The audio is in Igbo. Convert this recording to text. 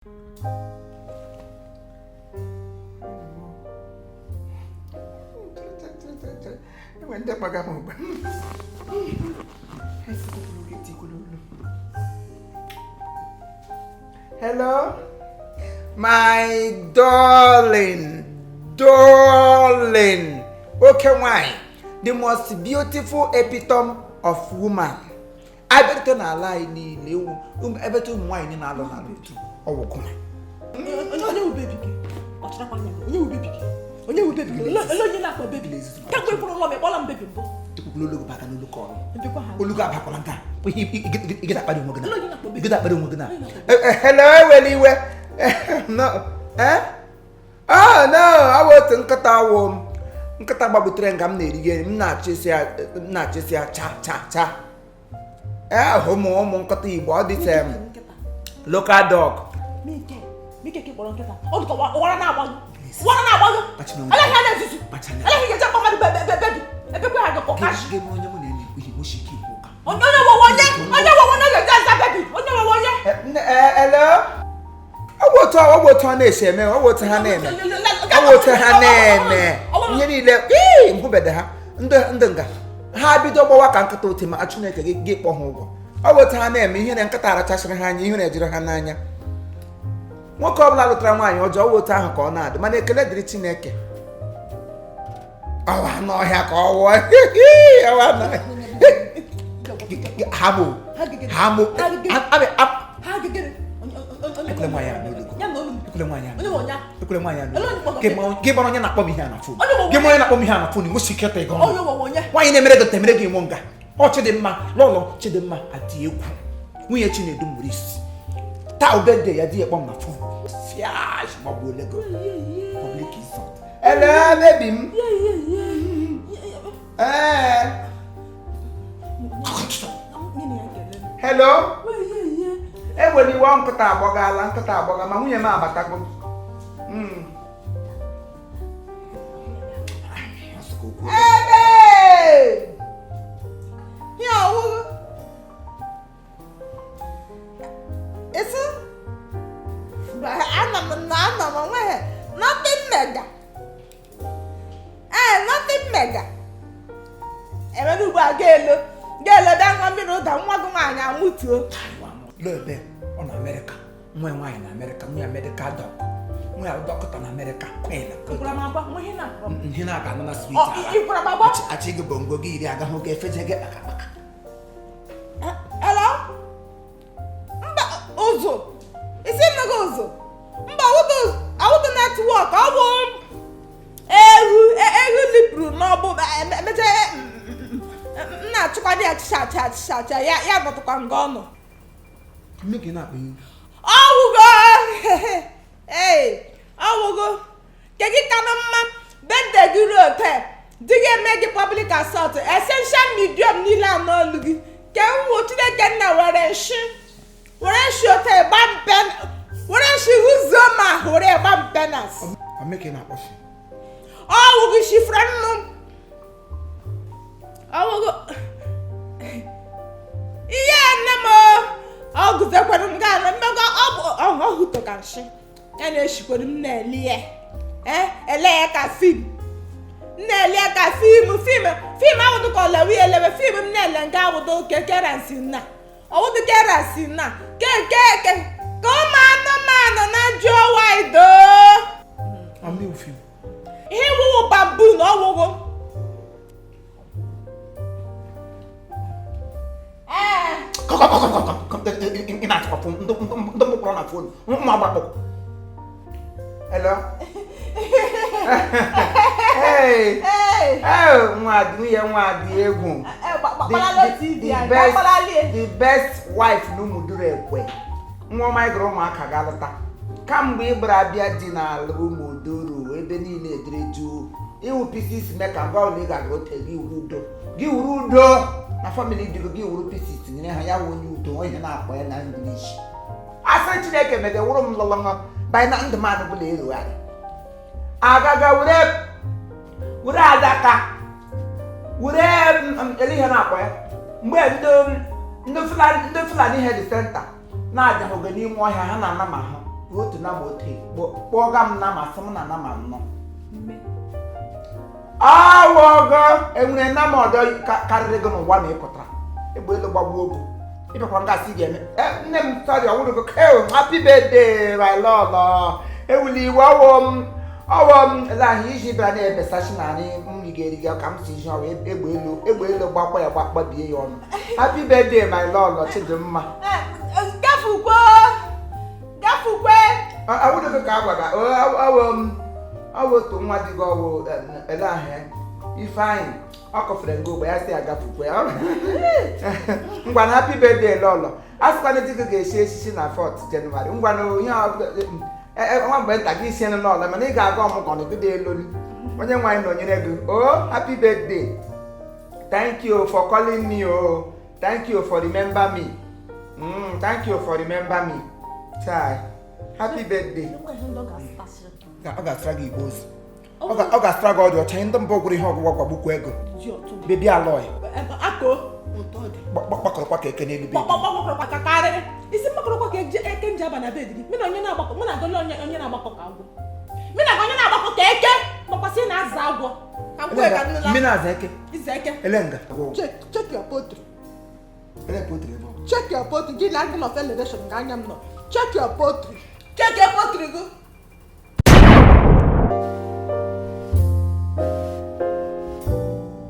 Enwe ndị gbaga m ugbu Hello, my darling, darling, oke nwanyị, the most beautiful epitome of woman. Abịarute n'ala anyị niile ewu ebete ụmụ nwaanyị niile alụ n'ala otu ọwụkụma. Onye wụ baby gị? Kpacharakwa anya gị. Onye wụ baby gị? Onye wụ baby gị? Ele onye na-akpọ baby? Kemgbe ị pụrụ ụlọ m, ị kpọla m baby mbụ. Ekwukwula olu gị baka n'olu ka ọrụ. Ebekwa ha. Olu gị abakwala nka. Ị akparị onwe gị na. Ele onye na-akpọ baby? Ị akparị onwe gị na. Hello, ewela iwe. No. Eh? Oh, no, ọ bụ otu nkịta awụ m. Nkịta gbagbutere nga m na-erige nri, m na-achịsị ya cha cha cha. Ee, ụmụ ụmụ nkịta Igbo ọ dịte m local dog. Mike ka kpọrọ nkịta. Ọ dịka ụwara na-agba gị. Ụwara na-agba gị. Eleghị a na-ezuzu. Eleghị ga-eji akpọ mmadụ baby. Ebekwa ha gị. Gị onye mụ na ya na-ekwu ihe mụ ike ikwu ụka. Onye nwewe onye onye nwewe onye ga-eji aza baby. Onye nwewe onye. Hello? Ọ bụ otu ọ bụ otu ọ na-esi eme, ọ bụ otu ha na-eme. Ọ bụ otu ha na-eme. Ihe niile, ii, mhụbede ha, ndị nga. Ha bido gbawa ka nkịta otu ma Chineke gị gị kpọ ha ụgwọ. Ọ bụ otu ha na-eme ihe na nkịta arachasịrị ha anya, ihere ejiri ha n'anya. Nwoke ọbụla lụtara nwaanyị ọjọọ, ọ bụ otu ahụ ka ọ na-adị, mana ekele dịrị Chineke. Ọwa anụ ọhịa ka ọ wụọ. Ọwa anụ ọhịa. Ha bụ ha mụ ekwele nwaanyị a n'olu gị. Ekwele nwaanyị a n'olu. Ekwele nwaanyị a n'olu. Gị gbara onye na-akpọ m ihe a na phone. Gị mara onye na-akpọ m ihe a na phone, nwesi ike ịta ego ọnụ. Nwaanyị na-emere gị temere gị ịmụ nga. Ọ Chidimma, lọlọ Chidimma adị egwu. Nwunye Chinedu Maurice. Taa birthday ya di ya kpọ m na phone. Fiash gbagbuole gị. Public insult. Hello, baby m. Ee. Hello. Ewela iwe nkịta agbọgala nkịta agbọga ma nwunye m abatago. Ebe! Ya ọwụghị. Esi? Ana m na ana m onweghị nothing mega. Ee, nothing mega. Emere ugbu a ga-elo ga-elo bịa ṅụọ mmiri ụda nwa gị nwaanyị amụtuo. Lọ ebe ọ na Amerịka nwa ya nwaanyị na Amerịka nwa ya medical doc nwa ya dọkịta na Amerịka queen ihe na-aga anọ na sweet achị gị bongo gị iri agahụ gị efeje gị kpaka kpaka. Hello? Mba ụzụ isi nne gị ụzụ mba awụdụ network ọ bụ ewu ewu lipụrụ n'ọbụ emecha m na-achịkwa dị achịcha achịcha achịcha achịcha ya ya nọtụkwa nga ọ nọ. Ọwụgo ee ọwụgo nke gị ka na mma birthday gị ruo taa di gị eme gị public assault essential medium niile a n'olu gị ke nwụ Chineke nna were nshi were nshi ote gba mpe were nshi hụzuo ma were gba mpenas ọwụgo shifre nnu ọwụgo ihe nne m ọ guzekwara m gaa na mmekọ ọ bụ ọhụtọ ka nshi ya na-eshikwara m na-eli ya ele ya ka film m na-ele ya ka film film film awụdụ ka olewe elewe film m na-ele nke awụdụ kekeransi na ọwụdụ keransi na ke ke ke ka ụmụ anụmanụ na jụọ waido ihe wụwụ bambu na ọwụwụ. Ị na-achịkwa phone ndị mkpọrọ na phone ụmụ agbakpọ. Hello. Hey. Hey, nwa nwunye nwa dị egwu. The best wife na Ụmụduru Ekwe. Nwa ọma ịgụrụ ụmụaka ga-alọta. Kamgbe ị gbara abịa dị n'ala Ụmụduru ebe niile edere jụụ. Iwu pieces maker mgbe ọbụla ị ga-aga ote gị wuru udo. Gị wuru udo na family dị gị wuru pieces nyere ha ya wụ onye udo onye na-akpọ ya na English. Asị Chineke mege wụrụ m lọlọngọ banye na ndụ m anụbụla erugharị. Agaga were adaka were ele ihe na-akpọ ya mgbe ndị Fulani head center na-adahụgo n'ime ọhịa ha na-ana ma ha Otu nama otu kpọga m nama, sị m na nama nnọọ awọgo. Enwere nama ọdọ karịrị gị n'ụwa na ịpụtara egbe elu gbagbuo ogo. Ịbịakwara ngasị ga-eme. Nne m, sorry, ọwụrụ gị. Happy birthday, my lọlọ. Ewuli iwe, ọwọ m, ọwọ m. Ele ahụ iji bịara na-ebesachi na anyị nri ga-eriga ka m si ji ọwa egbe elu, egbe elu gbakwa ya, gbakpabie ya ọnụ. Happy birthday, my lọlọ Chidimma. Gafukwe, gafukwe. Awụrụ gị ka a gwara ọwọ m, ọwụ otu nwa dị gị, ọwụ ele ahụ ya Ifeanyị ọ kọfere ngo ogbe ya si agafukwe. Ngwa na happy birthday, lọlọ. A sịkwana di gị ga-echi echichi na 4th Jenụwarị. Ngwa na ihe nwa mgbe nta gị isi n'ụlọ, mana ị ga-aga ọmụgwọ na gị eloli. Onye nwaanyị nọnyere gị o. Happy birthday, thank you for calling me o, thank you for remember me, thank you for remember me. Chai, happy birthday. Ọ ga-asara gị igbe ozu, ọ ga-asara gị ọdụ ọcha. Ndị mbụ gwụrụ ihe ọgwụgwọ gwagbukwa ego. Baby alọị. Ako ụtọ dị. Gbakọrọkwa ka eke n'elu bed. Gbakọrọkwa ka karịrị isi mgbakọrọkwa ka eke nji aba na bed gị. Mụ na onye na-agbakọ, mụ na gị, onye na-agbakọ ka agwọ, mụ na gị onye na-agbakọ ka eke, makwasị na-aza agwọ ka m kwee ka nnụla. Mmiri aza eke. Iza eke. Ele nga. Check, check your poultry. Ele poultry ebe ọ? Check your poultry gị. Angle of elevation ka anya m nọ. Check your poultry, check your poultry gị.